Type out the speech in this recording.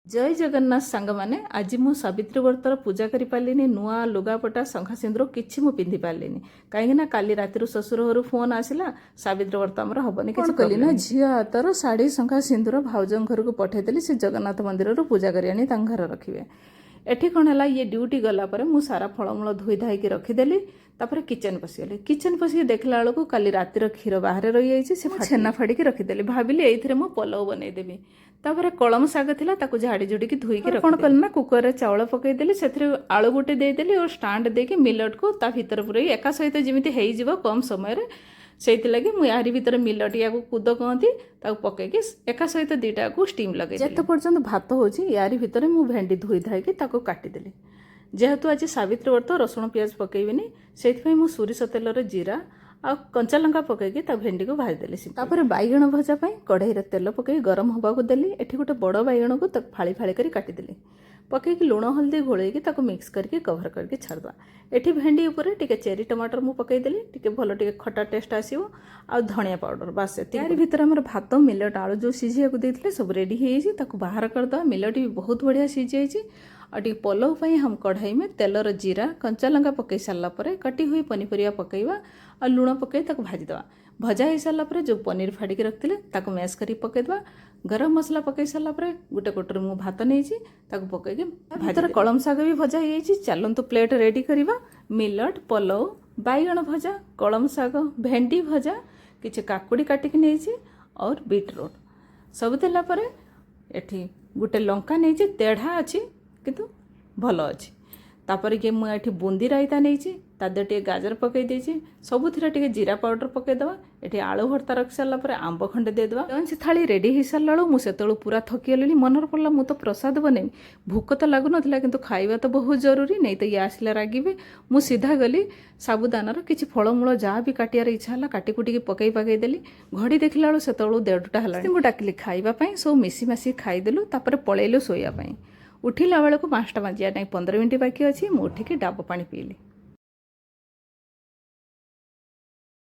ଜୟ ଜଗନ୍ନାଥ ସାଙ୍ଗମାନେ। ଆଜି ମୁଁ ସାବିତ୍ରୀ ବ୍ରତର ପୂଜା କରିପାରିଲିନି। ନୂଆ ଲୁଗାପଟା, ଶଙ୍ଖା ସିନ୍ଦୁର କିଛି ମୁଁ ପିନ୍ଧି ପାରିଲିନି, କାହିଁକି ନା କାଲି ରାତିରୁ ଶ୍ୱଶୁର ଘରୁ ଫୋନ୍ ଆସିଲା, ସାବିତ୍ରୀ ବ୍ରତ ଆମର ହବନି। କିଛି କଲି ନା, ଝିଅ ହାତର ଶାଢ଼ୀ, ଶଙ୍ଖା ସିନ୍ଦୁର ଭାଉଜଙ୍କ ଘରକୁ ପଠେଇଦେଲି। ସେ ଜଗନ୍ନାଥ ମନ୍ଦିରରୁ ପୂଜା କରି ଆଣି ତାଙ୍କ ଘରେ ରଖିବେ। ଏଠି କ'ଣ ହେଲା, ଇଏ ଡ୍ୟୁଟି ଗଲା ପରେ ମୁଁ ସାରା ଫଳମୂଳ ଧୋଇ ଧାଇକି ରଖିଦେଲି। ତାପରେ କିଚେନ୍ ପଶିଗଲି। କିଚେନ୍ ପଶିକି ଦେଖିଲା ବେଳକୁ କାଲି ରାତିର କ୍ଷୀର ବାହାରେ ରହିଯାଇଛି। ସେ ଛେନା ଫାଡ଼ିକି ରଖିଦେଲି। ଭାବିଲି ଏଇଥିରେ ମୁଁ ପଲଉ ବନେଇଦେବି। ତାପରେ କଳମ ଶାଗ ଥିଲା, ତାକୁ ଝାଡ଼ି ଝୁଡ଼ିକି ଧୋଇକି କ'ଣ କଲି ନା, କୁକରରେ ଚାଉଳ ପକେଇଦେଲି, ସେଥିରେ ଆଳୁ ଗୋଟେ ଦେଇଦେଲି ଓ ଷ୍ଟାଣ୍ଡ ଦେଇକି ମିଲଟକୁ ତା ଭିତରେ ପୁରେଇ ଏକା ସହିତ ଯେମିତି ହେଇଯିବ କମ୍ ସମୟରେ, ସେଇଥିଲାଗି ମୁଁ ଏହାରି ଭିତରେ ମିଲଟ, ୟାକୁ କୁଦ କହନ୍ତି, ତାକୁ ପକେଇକି ଏକା ସହିତ ଦୁଇଟାକୁ ଷ୍ଟିମ୍ ଲଗେଇ, ଯେତେ ପର୍ଯ୍ୟନ୍ତ ଭାତ ହେଉଛି ୟାରି ଭିତରେ ମୁଁ ଭେଣ୍ଡି ଧୋଇ ଧାଇକି ତାକୁ କାଟିଦେଲି। ଯେହେତୁ ଆଜି ସାବିତ୍ରୀ ବ୍ରତ, ରସୁଣ ପିଆଜ ପକେଇବିନି, ସେଇଥିପାଇଁ ମୁଁ ସୋରିଷ ତେଲରେ ଜିରା ଆଉ କଞ୍ଚା ଲଙ୍କା ପକେଇକି ତା ଭେଣ୍ଡିକୁ ଭାଜିଦେଲି। ତାପରେ ବାଇଗଣ ଭଜା ପାଇଁ କଢ଼େଇରେ ତେଲ ପକେଇ ଗରମ ହେବାକୁ ଦେଲି। ଏଠି ଗୋଟେ ବଡ଼ ବାଇଗଣକୁ ତାକୁ ଫାଳି ଫାଳି କରି କାଟିଦେଲି। ପକେଇକି ଲୁଣ ହଳଦୀ ଗୋଳେଇକି ତାକୁ ମିକ୍ସ କରିକି କଭର କରିକି ଛାଡ଼ିଦେବା। ଏଠି ଭେଣ୍ଡି ଉପରେ ଟିକେ ଚେରି ଟମାଟର ମୁଁ ପକେଇଦେଲି, ଟିକେ ଭଲ ଟିକେ ଖଟା ଟେଷ୍ଟ ଆସିବ, ଆଉ ଧଣିଆ ପାଉଡ଼ର, ବାସ୍ ଏତିକି। ତାରି ଭିତରେ ଆମର ଭାତ, ମିଲଟ ଆଳୁ ଯେଉଁ ସିଝିବାକୁ ଦେଇଥିଲେ, ସବୁ ରେଡ଼ି ହେଇଯାଇଛି। ତାକୁ ବାହାର କରିଦେବା। ମିଲଟ ବି ବହୁତ ବଢ଼ିଆ ସିଝିଯାଇଛି। ଆଉ ଟିକେ ପଲଉ ପାଇଁ हम କଢ଼ାଇ में ତେଲର ଜିରା, କଞ୍ଚା ଲଙ୍କା ପକାଇ ସାରିଲା ପରେ କଟି ହୋଇ ପନିପରିବା ପକାଇବା ଆଉ ଲୁଣ ପକାଇ ତାକୁ ଭାଜିଦେବା। ଭଜା ହେଇସାରିଲା ପରେ ଯେଉଁ ପନିର ଫାଡ଼ିକି ରଖିଥିଲେ, ତାକୁ ମ୍ୟାସ୍ କରିକି ପକାଇଦେବା। ଗରମ ମସଲା ପକାଇ ସାରିଲା ପରେ ଗୋଟେ କଟୋରୀ ମୁଁ ଭାତ ନେଇଛି, ତାକୁ ପକାଇକି ଭିତରେ କଳମ ଶାଗ ବି ଭଜା ହେଇଯାଇଛି। ଚାଲନ୍ତୁ ପ୍ଲେଟ୍ ରେଡ଼ି କରିବା। ମିଲଟ ପଲଉ, ବାଇଗଣ ଭଜା, କଳମ ଶାଗ, ଭେଣ୍ଡି ଭଜା, କିଛି କାକୁଡ଼ି କାଟିକି ନେଇଛି और ବିଟ୍ ରୁଟ୍ ସବୁ ଦେଲା ପରେ ଏଠି ଗୋଟେ ଲଙ୍କା ନେଇଛି, ତେଢ଼ା ଅଛି କିନ୍ତୁ ଭଲ ଅଛି। ତାପରେ କି ମୁଁ ଏଠି ବୁନ୍ଦି ରାଇତା ନେଇଛି, ତା ଦେହରେ ଟିକେ ଗାଜର ପକାଇ ଦେଇଛି। ସବୁଥିରେ ଟିକେ ଜିରା ପାଉଡ଼ର ପକାଇଦେବା। ଏଠି ଆଳୁ ଭର୍ତ୍ତା ରଖି ସାରିଲା ପରେ ଆମ୍ବ ଖଣ୍ଡେ ଦେଇଦେବା। ଲଞ୍ଚ ଥାଳି ରେଡ଼ି ହେଇସାରିଲା ବେଳକୁ ମୁଁ ସେତେବେଳକୁ ପୁରା ଥକିଗଲିଣି। ମନରେ ପଡ଼ିଲା, ମୁଁ ତ ପ୍ରସାଦ ବନେଇବି। ଭୋକ ତ ଲାଗୁନଥିଲା, କିନ୍ତୁ ଖାଇବା ତ ବହୁତ ଜରୁରୀ, ନେଇ ତ ଇଏ ଆସିଲେ ରାଗିବେ। ମୁଁ ସିଧା ଗଲି, ସାବୁଦାନାର କିଛି ଫଳମୂଳ ଯାହା ବି କାଟିବାର ଇଚ୍ଛା ହେଲା, କାଟି କୁଟିକି ପକେଇ ପକେଇ ଦେଲି। ଘଡ଼ି ଦେଖିଲା ବେଳକୁ ସେତେବେଳକୁ 1:30ଟା ହେଲାଣି। ମୁଁ ଡାକିଲି ଖାଇବା ପାଇଁ। ସବୁ ମିଶି ମାସି ଖାଇଦେଲୁ। ତାପରେ ପଳେଇଲୁ ଶୋଇବା ପାଇଁ। ଉଠିଲା ବେଳକୁ 5ଟା ବାଜିବା ନାହିଁ 15 ମିନିଟ୍ ବାକି ଅଛି। ମୁଁ ଉଠିକି ଡାବ ପାଣି ପିଇଲି।